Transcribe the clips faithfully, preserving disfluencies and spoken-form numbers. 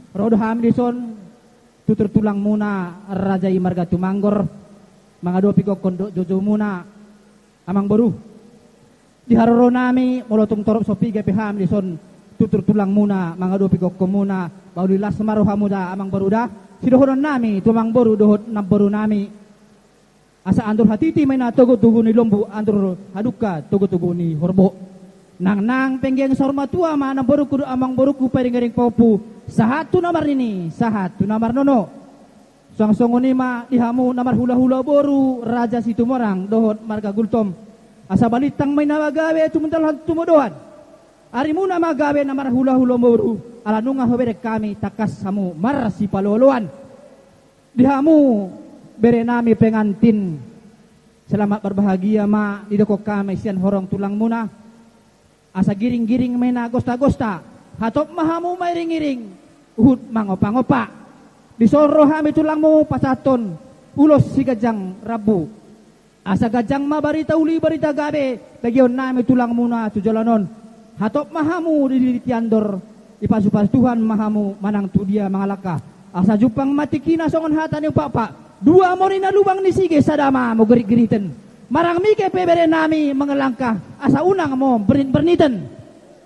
Ro do hami dison tutur tulangmuna raja i marga Tumanggor, mangadopi gokkon dohot joujoumuna, amangboru. Di haroro nami, molo tung torop so piga pe hami dison tutur tulangmuna mangadopi gokkonmuna, ba uli las ma rohamu da, amangboru da. Sidohonon nami tu amangboru dohot namboru nami. Asa andor hatiti ma inna togutogu ni lombu, andor hadungka togutogu ni horbo. Nangnang penggeng saur matua ma namborungku dohot amangborungku, pairingiring pahompu, sahat tu na marnini, sahat tu na marnono. Suang songon i ma di hamu na marhulahula boru, raja Situmorang dohot marga Gultom. Asa balintang ma inna gabe tumundalhon tumodoan. Arimuna ma gabe na marhulahula boru, ala nunga hubereng hami tangkas hamu marsipaloaloan. Di hamu bere nami pengantin, selamat berbahagia ma didokkon hami sian horong tulangmuna. Asa giringgiring ma inna gostagosta, hatop ma hamu mairingiring, huhut mangopangompa. Dison ro hami tulangmu pasahathon ulos siganjang rambu. Asa ganjang ma barita uli, barita gabe, bagihon nami tulangmuna tu joloan on. Hatop ma hamu di, di, di andor, dipasupasu Tuhan ma hamu manang tu dia mangalangka. Asa jumpang ma tingkina songon hata ni umpama, dua mori na lubang ni sige, sada ma hamu giritgiriten. Marangmike pe bere nami mangalangka, asa unang hamu berni-, berniten.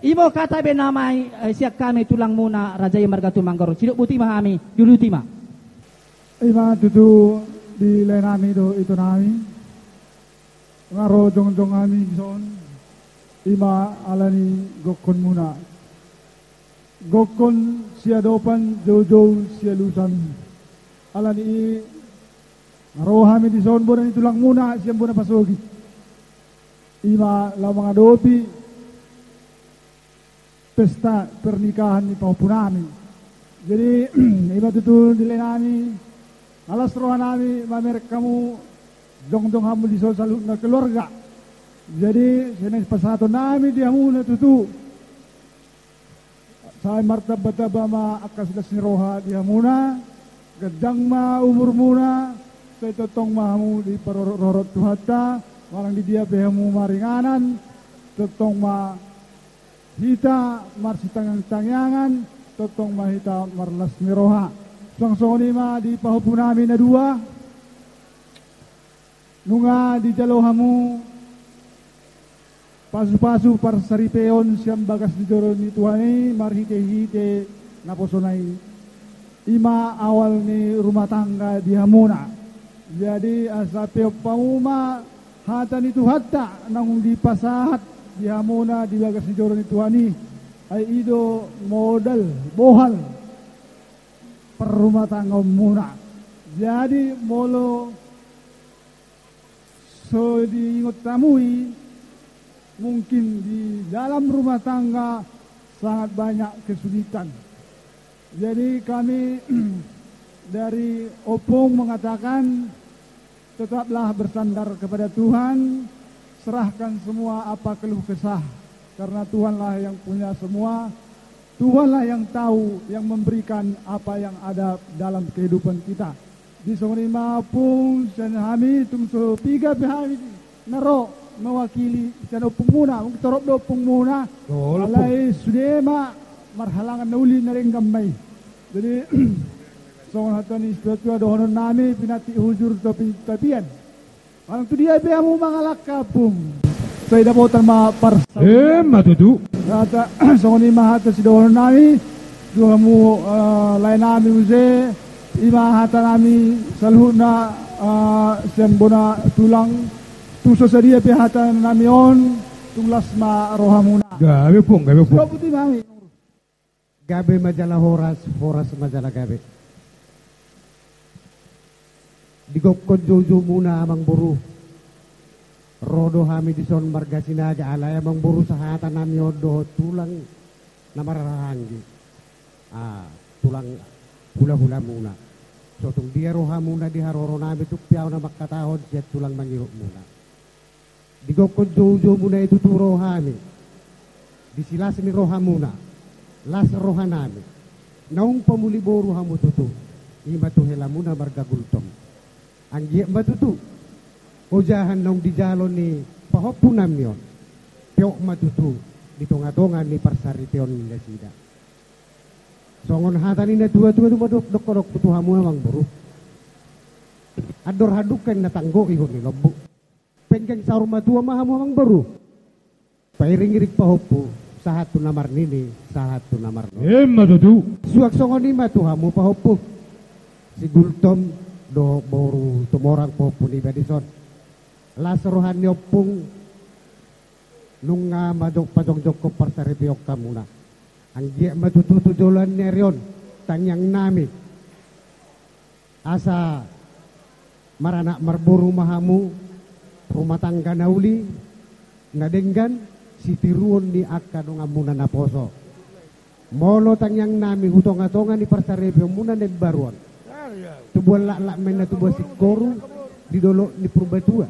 Imo hata be na ma i, eh, sian hami tulangmuna raja i marga Tumanggor. Sidok boti ma hami, diuluti ma. Ima tutu di lae nami dohot ito nami, nga ro jongjong hami dison, ima ala ni gokkonmuna. Gokkon siadopan, joujou sialusan. Ala ni i nga ro hami dison bona ni tulangmuna sian bona pasogit. Ima laho mangadopi pesta pernikahan ni pahompu nami. Jadi, ima tutu di lae nami, nga las roha nami mamereng hamu, jongjong hamu dison saluhutna keluarga. Jadi, sian na pasahaton nami di hamuna tutu, sai martambatamba ma angka silas ni roha di hamuna, ganjang ma umurmuna, sai tongtong ma hamu diparorot Tuhanta, manang di dia pe hamu maringanan, tongtong ma hita marsitangiangtangiangan, tongtong ma hita marlas ni roha. Suang songon i ma di pahompu nami na dua, nunga dijalo hamu pasupasu parsaripeon sian bagas ni joro ni Tuhan i marhitehite naposona i. Ima awal ni rumah tangga di hamuna. Jadi asa peop hamu ma hata ni Tuhanta naung dipasahat di hamuna di bagas ni joro ni Tuhan i. Ai i do modal, bohal parrumahtanggaonmuna. Jadi molo so diingot hamu i, mungkin di dalam rumah tangga sangat banyak kesulitan. Jadi kami dari Opung mengatakan, tetaplah bersandar kepada Tuhan, serahkan semua apa keluh kesah, karena Tuhanlah yang punya semua, Tuhanlah yang tahu, yang memberikan apa yang ada dalam kehidupan kita. Di songon i ma Opung, sian hami tung so piga pe hami na ro mewakili sian ompungmuna, mungkin torop do ompungmuna. Alai sude ma marhalangan na uli na denggan ma i. Jadi songon hata ni situatua dohonon nami, pinantik hujur topi tapian. Manang tu dia pe hamu mangalangka, Pung, sai dapotan ma pars. Ima tutu. Hata songon i ma hata sidohonon nami tu hamu, eh, lae nami muse. Ima hata nami saluhutna, eh, sian bona tulang. Tung so sadia pe hata nami on, tung las ma rohamuna. Gabe, Pung, gabe, Pung. Gabe ma jala horas, horas ma jala gabe. Di gokkon joujoumuna, amangboru, ro do hami dison marga Sinaga, alai amangboru, sahata nami on dohot tulang na marhahaanggi, ah, tulang hulahulamuna. So tung dia rohamuna di haroro nami, tung pe ahu na mangkatahon sian tulang mangihutmuna. Di gokkon joujoumuna i tutu ro hami, di silas ni rohamuna, las rohanami. Naung pamuli boru hamu tutu, ima tu helamuna marga Gultom. Anggiat ma tutu ojahan naung dijalo ni pahompunami on, peop ma tutu di tongatonga ni parsaripeon ni nasida. Songon hata ni na tua-tua tu ma dok-, dohononku tu hamu amang boru. Andor hadungka na tanggo ihut ni lombu. Penggeng saur matua ma hamu amang boru. Pairing-iring pahompu, sahat tu na marnini, sahat tu na marnono. Emma tutu. Suang songon i ma tu hamu pahompu. Si Gultom dohot boru Tumorang pahompu niba dison. Las roha ni ompung, nunga ma jong-, pajongjongkon parsaripeon hamuna. Anggiat ma tutu tu joloan ni ari on, tangiang nami. Asa maranak marboru ma hamu, rumah tangga na uli, na denggan, sitiruon ni angka donganmuna naposo. Molo tangiang nami hu tonga-tonga ni parsaripeonmuna na imbaru on. Tubuan laklak ma inna tubuan singkoru, di dolok ni Purbatua.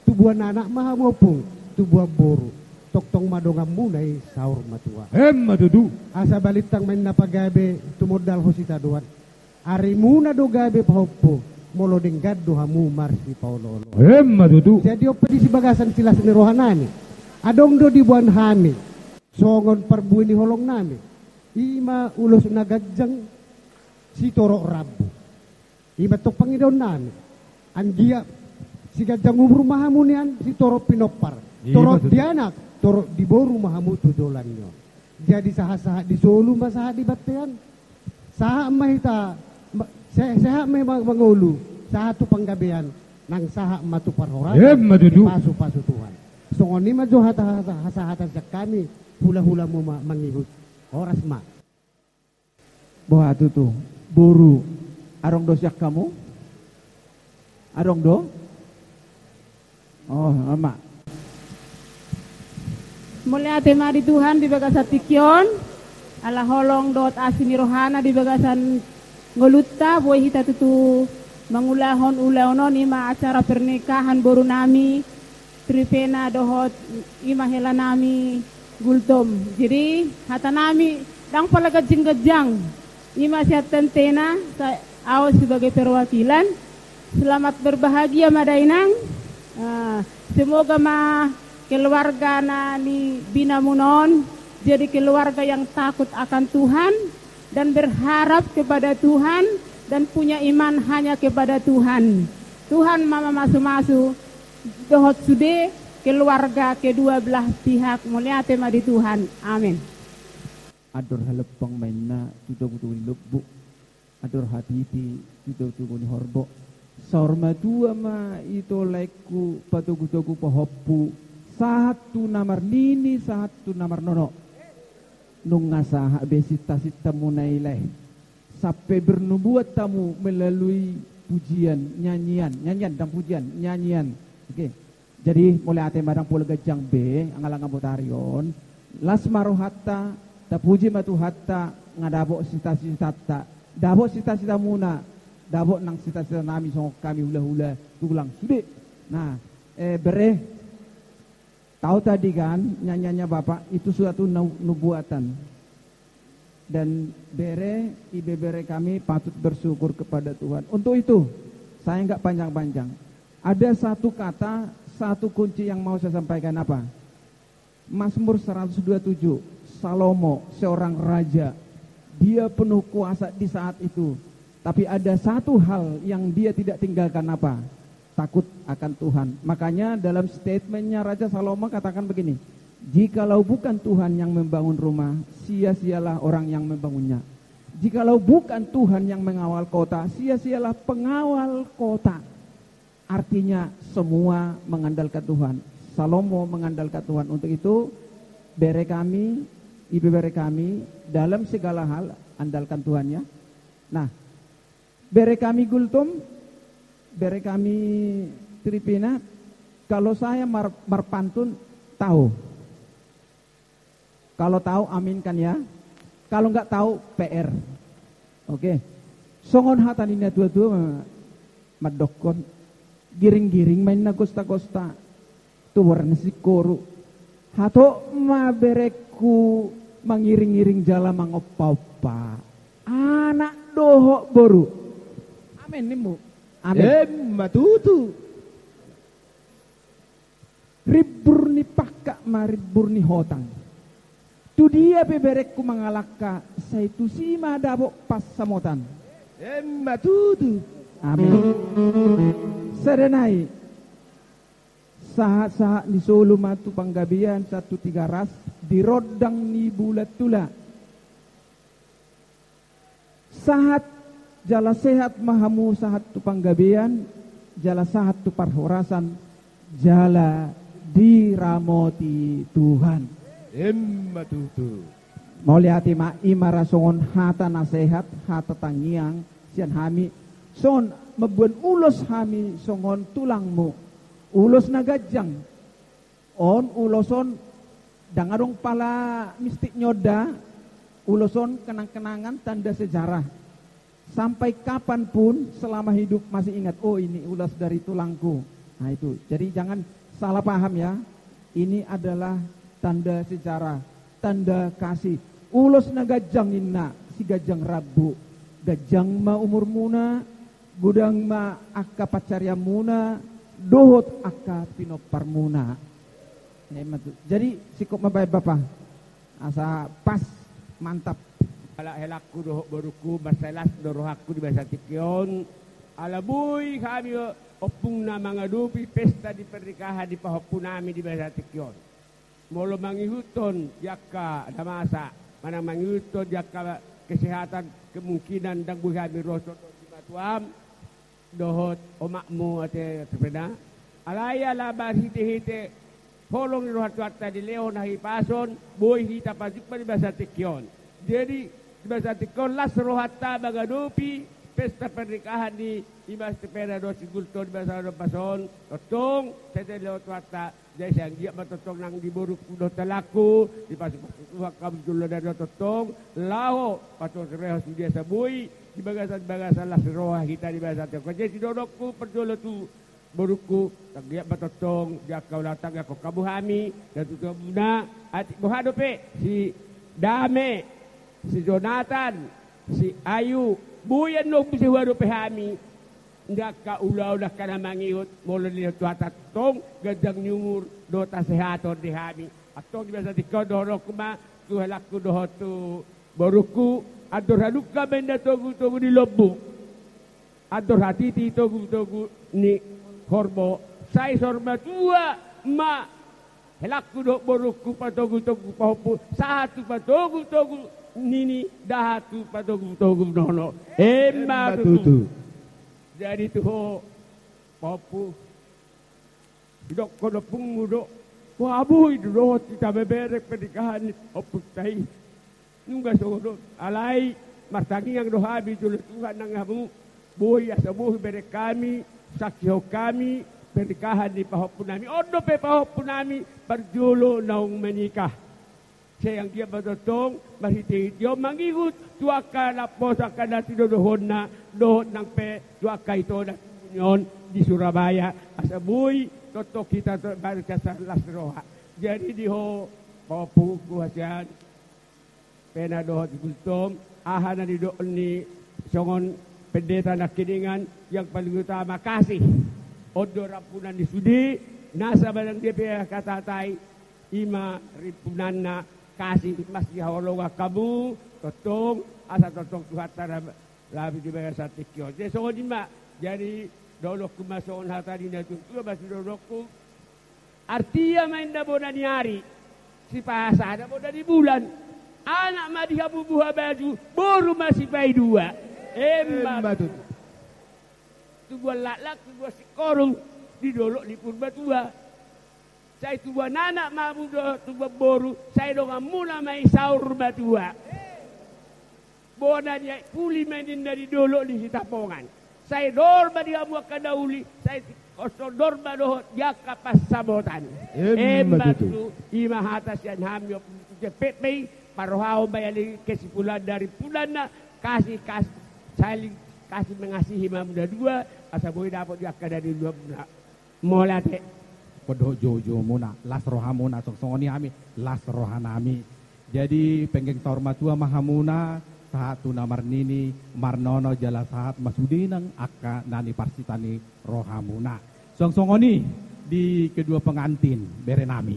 Tubuan anak ma hamu ompung, tubuan boru. Tongtong ma donganmuna i saur matua. Emma tutu. Asa balintang ma inna pagabe tumondalhon sitadoan. Arimuna do gabe pahompu, molo denggan do hamu marsipaolo-oloan. Emma tutu. Jadi on pe di si bagasan silas ni roha nami. Adong do diboan hami songon parbue ni holong nami. I ma ulos na ganjang sitorop rambu. I ma tong pangidoan nami. Anggiat siganjang umur ma hamu nian sitorop pinompar. I ma tutu. Torop di anak, torop di boru ma hamu tu joloan ni on. Jadi sahat-sahat di solu ma sahat di bontean. Sahat ma hita, ma-, se-, sehat ma hita mangolu, sahat tu panggabean, nang sahat ma tu parhorasan, emma tutu. Dipasu-pasu Tuhan. Songon i ma jo hata-hata, hasahatan sian hami, hula-hulamu ma-, mangihut. Horas ma. Boha tutu, boru, adong do sian hamu? Adong do? Oh, ama. Mauliate ma di Tuhan di bagasan tingki on, ala holong dohot asi ni rohana di bagasan ngolunta, boi hita tutu mangulahon ulaon on, i ma acara pernikahan boru nami, Tripena dohot i ma hela nami Gultom. Jadi, hata nami ndang pola ganjang-ganjang. I ma sian tentena, sa-, au sebagai perwakilan. Selamat berbahagia ma dainang. Ah, semoga ma keluarga na nibinamuna on jadi keluarga yang takut akan Tuhan dan berharap kepada Tuhan dan punya iman hanya kepada Tuhan. Tuhan ma mamasu-masu dohot sude keluarga kedua belah pihak. Mauliate ma di Tuhan. Amin. Andor halempang ma inna tu togu-togu ni lombu. Andor hatiti tu togu-togu ni horbo. Saur matua ma ito laengku patogu-togu pahompu, sahat tu na marnini, sahat tu na marnono. Nunga sahat be sinta-sintamuna i lae. Sampe bernubuat hamu melalui pujian, nyanyian, nyanyian, ndang pujian, nyanyian. Oke. Jadi, mauliate ma, ndang pola ganjang be, angka halak na botari on. Las ma rohanta, tapuji ma Tuhanta, nga dapot sita-sitanta, dapot sita-sitamuna, dapot nang sita-sita nami songon hami hula-hula tulang sude. Nah, eh, bere, tahu tadi kan, nyanyiannya Bapak, itu suatu nu-, nubuatan. Dan bere, ibebere kami patut bersyukur kepada Tuhan. Untuk itu, saya nggak panjang-panjang. Ada satu kata, satu kunci yang mau saya sampaikan apa? Mazmur seratus dua tujuh, Salomo, seorang raja. Dia penuh kuasa di saat itu. Tapi ada satu hal yang dia tidak tinggalkan apa? Takut akan Tuhan. Makanya dalam statementnya Raja Salomo katakan begini, "Jikalau bukan Tuhan yang membangun rumah, sia-sialah orang yang membangunnya. Jikalau bukan Tuhan yang mengawal kota, sia-sialah pengawal kota." Artinya semua mengandalkan Tuhan. Salomo mengandalkan Tuhan. Untuk itu, bere kami, ibebere kami, dalam segala hal andalkan Tuhan ya. Nah, bere kami Gultom, bere kami Tripina, kalau saya mar-, marpantun, tahu. Kalau tahu, aminkan ya. Kalau nggak tahu, P R. Oke. Songon hata ni na tua-tua ma-, mandokkon, giring-giring ma inna gosta-gosta. Tu borngin singkoru. Hatop ma berengku mangiring-iring jala mangompa-ompa anak dohot boru. Amin, nimmu. Amin. Emma tutu. Rimbur ni pangkat ma rimbur ni hotang. Tu dia pe berengku mangalangka, sai tusi ma dapot pansamotan. Emma tutu. Amin. Sada nai. Sahat-sahat ni solu ma tu Panggabean, sahat tu Tigaras, di rondang ni bulan tula. Sahat jala sehat ma hamu sahat tu Panggabean, jala sahat tu parhorasan, jala diramoti Tuhan. Emma tutu. Mauliate ma, i ma ra songon hata na sehat, hata tangiang sian hami, songon mamboan ulos hami songon tulangmu. Ulos na ganjang. On, ulos on, ndang adong pala mistik nyonda, ulos on kenang-kenangan, tanda sejarah. Sampai kapan pun selama hidup masih ingat, "Oh, ini ulos dari tulangku." Nah, itu. Jadi jangan salah paham ya. Ini adalah tanda sejarah, tanda kasih. Ulos na ganjang ninna si ganjang rambu. Ganjang ma umurmuna, godang ma angka pansarianmuna, dohot angka pinomparmuna. Emma tutu. Jadi, singkop ma baen, Bapa. Asa pas, mantap. Ala helangku dohot borungku, mansai las do rohangku di bagasan tingki on. Ala boi hami ompungna mangadopi pesta di pernikahan ni pahompunami di bagasan tingki on. Molo mangihuthon di angka na masa, manang mangihuthon di angka kesehatan, kemungkinan ndang boi hami ro songon simatuam dohot omakmu ate, ate pe na. Alai ala marhite-hite holong ni roha ni Tuhanta dilehon hahipason, boi hita pajumpa di bagasan tingki on. Jadi, di bagasan tingki on las rohanta mangadopi pesta pernikahan ni Ibas Tepena dohot si Gultom di bagasan on, tongtong sai dilehon Tuhanta. Jadi sai anggiat ma tongtong nang di borungku dohot helangku, dipasupasu Tuhan hamu jolo na dua tongtong, laho patorus roha sude asa boi di bagasan, bagasan las roha hita di bagasan tingki on. Jadi sidohononku parjolo tu borungku, sai anggiat ma tongtong di angka ulaon tangihon hamu hami, na tutu hamuna, atik boha dope, si Dame, si Jonatan, si Ayu, boi annon muse huadopi hami, di angka ulaon angka na mangihut, molo dilehon Tuhanta tongtong ganjang ni umur dohot hasehaton di hami. Antong di bagasan tingki on dohononku ma tu helangku dohot tu borungku, andor hadungka ma inna togu-togu ni lombu, andor hatiti togu-togu ni horbo, sai saur matua ma helangku dohot borungku patogu-togu pahompu, sahat tu patogu-togu nini, sahat tu patogu-togu nono. Emma tutu. Jadi tu ho, pahompu, didokkon ompungmu do, boha boi do dohot hita mamereng pernikahan ni ompunta i. Nunga songon on, alai martangiang do hami jolo Tuhan nang hamu, boi asa boi bereng hami, saksihon hami pernikahan ni pahompunami. On dope pahompunami parjolo naung menikah. Sai anggiat ma tongtong marhite-hite on mangihut tu angka naposo, angka na tinodohonna, dohot nang pe tu angka ito na tubu ni on di Surabaya, asa boi tongtong hita markasa las roha. Jadi di ho, pahompu, huhasian Pena dohot Gultom, aha na nidok ni songon pendeta nangkiningan, yang paling utama kasih. On do rampunan ni sude, nasa manang dia pe hatatai, i ma rampunanna kasih, masihaholongan hamu tongtong, asa tongtong Tuhanta na laho di bagasan tingki on. Jadi songon i ma, jadi dohononku ma songon hata ni na tuatua ma sidohononku. Artia ma inna bona ni ari, sipasada bona ni bulan. Anak ma di hamu buha baju, boru ma sipaidua. Emma tutu. Tubuan laklak, tubuan singkoru di dolok ni Purbatua. Sai tubuan anak ma hamu dohot tubuan boru, sai donganmuna ma i saur matua. Bona ni Aek Puli ma ninna di dolok ni Sitapongan. Sai dor ma di hamu angka na uli, sai tingkos on dor ma dohot di angka pansamotan. Emma tutu. I ma hata sian hami, ompung, tu jempek pe i, parrohahon ma i, ale kesimpulan dari rampunanna, kasih, kasih, saling kasih mengasihi ma hamu na dua, asa boi dapot di angka na niuluanmuna. Mauliate. Dohot joujoumuna, las rohamuna, songon i hami, las rohanami. Jadi penggeng saur matua ma hamuna, sahat tu na marnini marnono jala sahat ma sude nang angka na niparsita ni rohamuna. Songon i di kedua pengantin, berenami.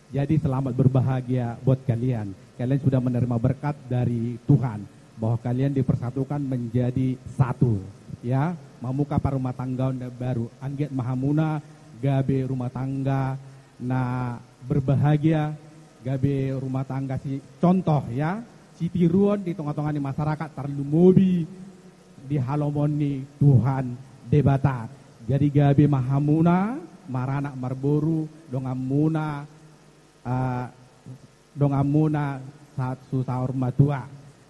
Jadi selamat berbahagia buat kalian. Kalian sudah menerima berkat dari Tuhan bahwa kalian dipersatukan menjadi satu. Ya, mamungka parumatanggaon na baru. Anggiat ma hamuna gabe rumah tangga na berbahagia, gabe rumah tangga si contoh ya, sitiruon di tonga-tonga ni masyarakat, tarlumobi di halomon ni Tuhan Debata. Jadi gabe ma hamuna maranak marboru, donganmuna, ah, donganmuna sahat tu saur matua.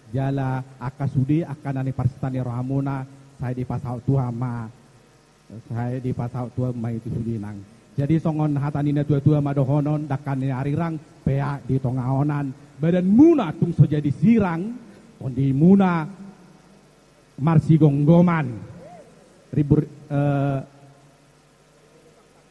Jala angka sude, angka na niparsitaon ni rohamuna, sai dipasaut Tuhan ma, sai dipasaut Tuhan ma i tu sude nang. Jadi songon hata ni natua-tua ma dohonon, dangka ni arirang, peak di tonga onan, badanmuna tung so jadi sirang, tondimuna marsigomgoman. Ribur, eh,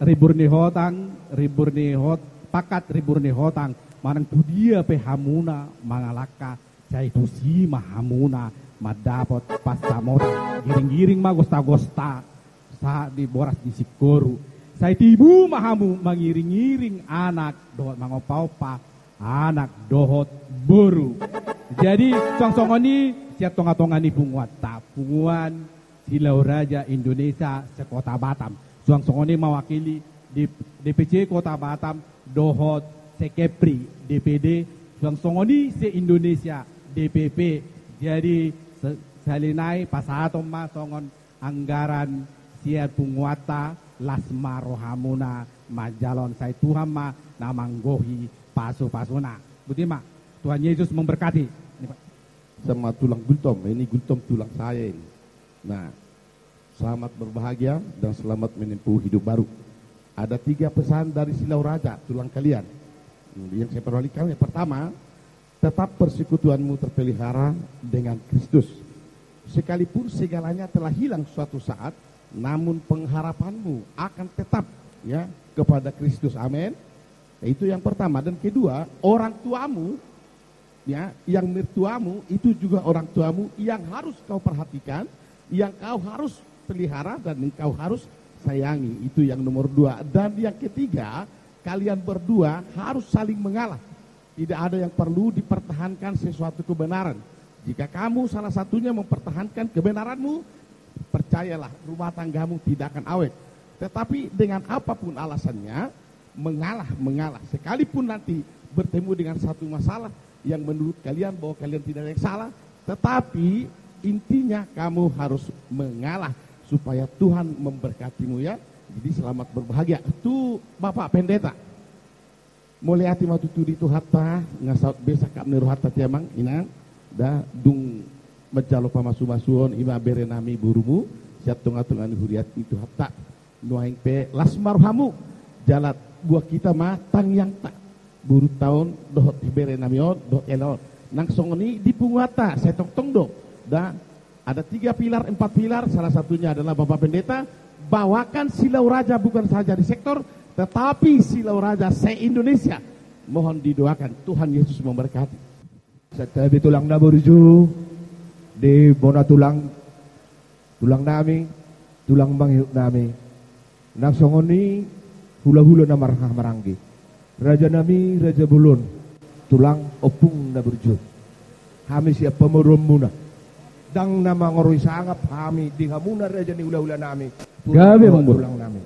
ribur ni hotang, ribur ni hot-, pangkat, ribur ni hotang, manang tu dia pe hamuna mangalangka, sai tusi ma hamuna mandapot pansamotan. Giring-giring ma gosta-gosta sahat di boras ni singkoru. Sai tibu ma hamu mangiring-iring anak dohot mangompa-ompa anak dohot boru. Jadi suang songon i sian tonga-tonga ni punguanta, Punguan Silau Raja Indonesia se-Kota Batam. Suang songon i mewakili D-, D P C Kota Batam dohot se-Kepri D P D, suang songon i se-Indonesia D P P. Jadi se-, sahali nai pasahaton ma songon anggaran sian punguanta, las ma rohamuna manjalo on, sai Tuhan ma na manggohi pasu-pasuna. Boti ma, Tuhan Yesus memberkati. Sama tulang Gultom, ini Gultom tulang saya ini. Nah, selamat berbahagia dan selamat menempuh hidup baru. Ada tiga pesan dari Silau Raja, tulang kalian. Hmm, yang saya perwalikan, yang pertama, tetap persekutuanmu terpelihara dengan Kristus. Sekalipun segalanya telah hilang suatu saat, namun pengharapanmu akan tetap, ya, kepada Kristus. Amin. Itu yang pertama. Dan kedua, orang tuamu, ya, yang mertuamu itu juga orang tuamu yang harus kau perhatikan, yang kau harus pelihara dan engkau harus sayangi. Itu yang nomor dua. Dan yang ketiga, kalian berdua harus saling mengalah. Tidak ada yang perlu dipertahankan sesuatu kebenaran. Jika kamu salah satunya mempertahankan kebenaranmu, percayalah, rumah tanggamu tidak akan awet. Tetapi dengan apapun alasannya, mengalah, mengalah. Sekalipun nanti bertemu dengan satu masalah yang menurut kalian bahwa kalian tidak ada yang salah, tetapi intinya kamu harus mengalah supaya Tuhan memberkatimu, ya. Jadi selamat berbahagia. Tu Bapak Pendeta. Mauliate ma tutu di Tuhanta, nga saut be sangkap ni rohanta, amang inang, da dung manjalo pamasu-masuon, i ma bere nami borumu, sian tonga-tonga ni huria ni Tuhanta. Nuaeng pe las ma rohamu, jala buat hita ma tangiangta, borunta on dohot bere nami on dohot hela on. Nang songon i di punguanta, sai tongtong do, da, ada tiga pilar, empat pilar, salah satunya adalah Bapak Pendeta, bawakan Silau Raja bukan saja di sektor, tetapi Silau Raja se-Indonesia. Mohon didoakan, Tuhan Yesus memberkati. Santabi tulang na burju, di bona tulang, tulang nami, tulang mangihut nami. Nang songon i hula-hula na marhaha maranggi. Raja nami, raja bolon, tulang ompung na burju. Hami sian pamoruonmuna. Ndang na mangorui sangap hami di hamuna raja ni hula-hula nami. Gabe, tulang, amang boru, tulang nami.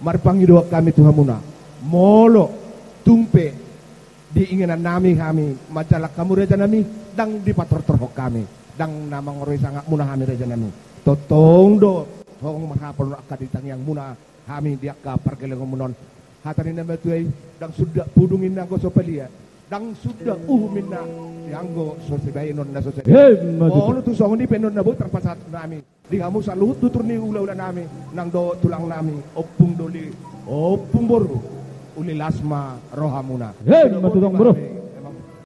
Marpangidoan hami tu hamuna. Molo tung pe di inganan nami hami manjalang hamu raja nami, ndang dipatortorhon hami. Ndang na mangorui sangapmuna hami raja nami. Tongtong do hong marhapol angka di tangiangmuna hami di angka pargellengonmuna on. Hata ni na matua i, ndang suda pudung inna anggo so paliat, ndang suda uhum inna anggo so sibaenon na so sibaenon. Emma tutu. Molo tung songon i pe annon na boi tarpasahat nami di hamu saluhut tutur ni hula-hula nami, nang dohot tulang nami, ompung doli, ompung boru, uli las ma rohamuna. Emma tutu, amang boru.